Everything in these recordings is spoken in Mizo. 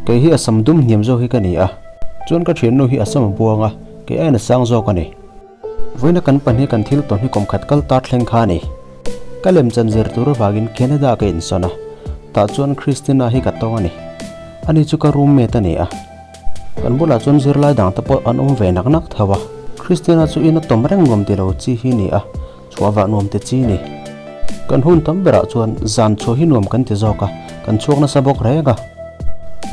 Kei hi a sam dum hniam zawk hi ka ni a, chuan ka thiannu hi a sam a buang a, kei aiin a sang zawk a ni. Vawiina kan pahnih kan thil tawn hi kum khat kal tar thleng kha a ni. Ka lemchan zir tur avangin Canada ka insawn a, tah chuan Christina hi ka tawng a ni. Ani chu ka roommate a ni a. Kan bulah chuan zirlai dang te pawh an awm ve nak nak tho a. Christina chu ina tawm reng nuam ti lo chi hi ni a, chhuah vah nuam ti chi ni. Kan hun tam berah chuan zan chhuah hi nuam kan ti zawk a, kan chhuak nasa bawk reng a.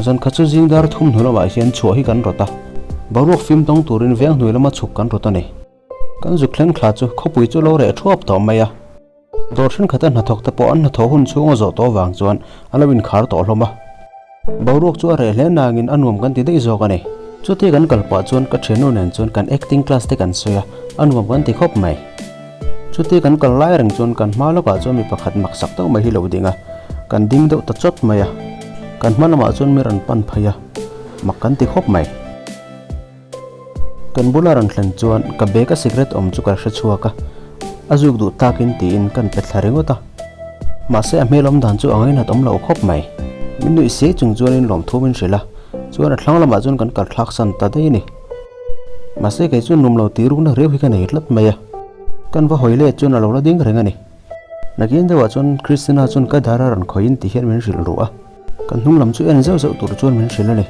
Zan khat chu zing dar thum hnu lamah hian chhuah hi kan rawt a, boruak fim tawng turin veng hnuai lama chhuk kan rawt a ni. Kan zuk thleng thla chu khawpui chu lo reh thuap tawh mai a. Dawr thenkhat a hnathawk te pawh an hnathawh hun chhung a zawh tawh avang chuan an lo inkhar tawh hlawm a. Boruak chu a reh hle nangin a nuam kan ti daih zawk a ni. Chutia kan kal pah chuan ka thiannu nen chuan kan acting class te kan sawi a, a nuam kan ti khawp mai. Chutia kan kal lai reng chuan kan hma lawkah chuan mi pakhat maksak deuh mai hi lo ding a, kan ding deuh ta chawt mai a. Kan hma lamah chuan mi rawn pan phei a, mak kan ti khawp mai. Kan bula rawn thlen chuan ka bag a cigarette awm chu ka hre chhuak a, a zuk duh takin tiin kan pe thla ringawt a. Mahse a hmel awm dan chu a ngainat awm lo khawp mai. Min nuih siai chung chuanin lawmthu min hrilh a, chuan a thlang lamah chuan kan kal thlak san ta daih a ni. Mahse kei chuan nuam lo tih rukna riau hi ka nei tlat mai a, kan va hawi let chuan a lo la ding reng a ni. Nakin deuhah chuan Christina chuan ka dar a rawn khawihin ti hian min hrilh ruh a, kan hnung lam chu en zeuh zeuh tur chuan min hrilh a ni.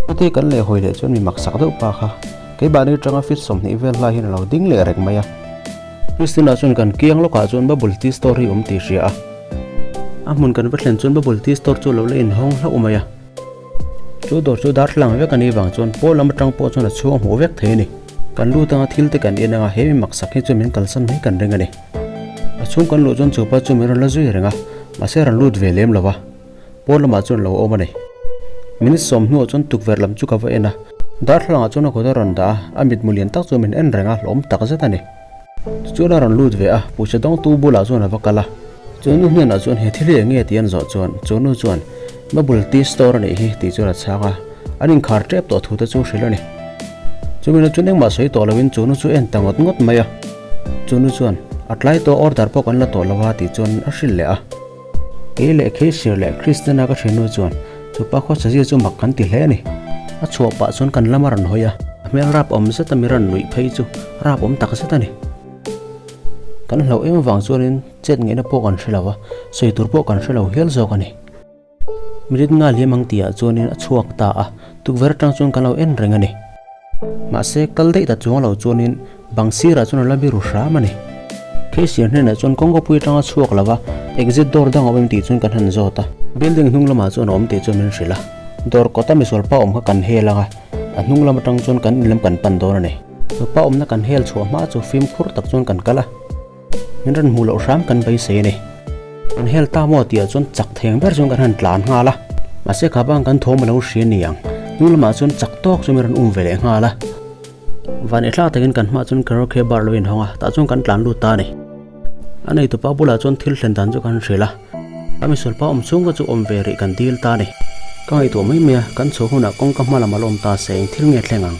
Chute kan leh hawi leh chuan mi maksak deuh pa kha keimahni atanga feet 20 vel hlai hian a lo ding leh reng mai a. Christina chuan kan kiang lawkah chuan bubble tea store hi awm tih hria a. A hmun kan va thlen chuan bubble tea store chu a lo la inhawng hlauh mai a. Chu dawr chu darthlalang vek a nih vang chuan pawl lam atang pawh chuan a chhung a hmuh vek thei a ni. Kan lut anga thil te kan en anga he mi maksak hi chuan min kalsan mai kan ring a ni. A chhung kan luh chuan chupa chu min rawn la zui reng a, mahse a rawn lut ve lem lo va. Pawn lamah chuan lo awm a ni. Minute sawm hnuah chuan tukverh lam chu ka va en a, darthlalangah chuan a kut a rawn dah a, a mitmu lian tak chu min en reng a, hlawm tak zet a ni. Tichuan a rawn lut ve a, puhchhe dawngtu bulah chuan a va kal a. Chu nu hnenah chuan he thil hi eng nge tih an zawh chuan chu nu chuan Bubble tea store a nih hi tih chuan a chhang a, an inkhar tep tawh thu te chu hrilh a ni. Chumi nu chuan engmah sawi tawh loin chu nu chu en ta ngawt ngawt mai a. Chu nu chuan a tlai tawh order pawh kan la tawh lo a tih chuan a hrilh leh a. Kei leh Kheisir leh Kristana ka thiannu chuan chu pa khawchazia chu mak kan ti hle a ni. A chhuah pah chuan kan lam a rawn hawi a, a hmel rap awm zet a mi rawn nuih phei chu rap awm tak zet a ni. Kan hlauh em avang chuanin chet ngeihna pawh kan hre lo a, sawi tur pawh kan hre lo hial zawk a ni. Mirit nga liam ang tihah chuanin a chhuak ta a, tukverh atang chuan kan lo en reng a ni. Mahse, kal daih ta chuang lo chuanin bang sirah chuan a la biru hram a ni. Cashier hnenah chuan kawngkapui atanga chhuak lova exit door dang a awm em tih chuan kan han zawt a. Building hnung lamah chuan a awm tih chuan min hrilh a. Dawr kawta misual pa awm kha kan hel ang a, a hnung lam atang chuan kan inlam kan pan dawn a ni. Pa awmna kan hel chhuah hma chu fimkhur tak chuan kan kal a. Min rawn hmuh loh hram kan beisei a ni. Kan hel ta maw tihah chuan chak thei ang ber chuan kan han tlan nghal a. Mahse kha bang kan thawm a lo hria ni ang. Hnung lamah chuan chak tawk chu min rawn um ve leh nghal a. Van i thlak takin kan hmaah chuan karaoke bar lo inhawng a, tah chuan kan tlan lut ta a ni. A neitupa bulah chuan thil thlen dan chu kan hrilh a. A misualpa awm chhung kha chu awm ve rih kan dil ta a ni. Ka ngaihtuah mai mai a, kan chhuah hunah kawngka hma lam a la awm ta se eng thil nge thleng ang?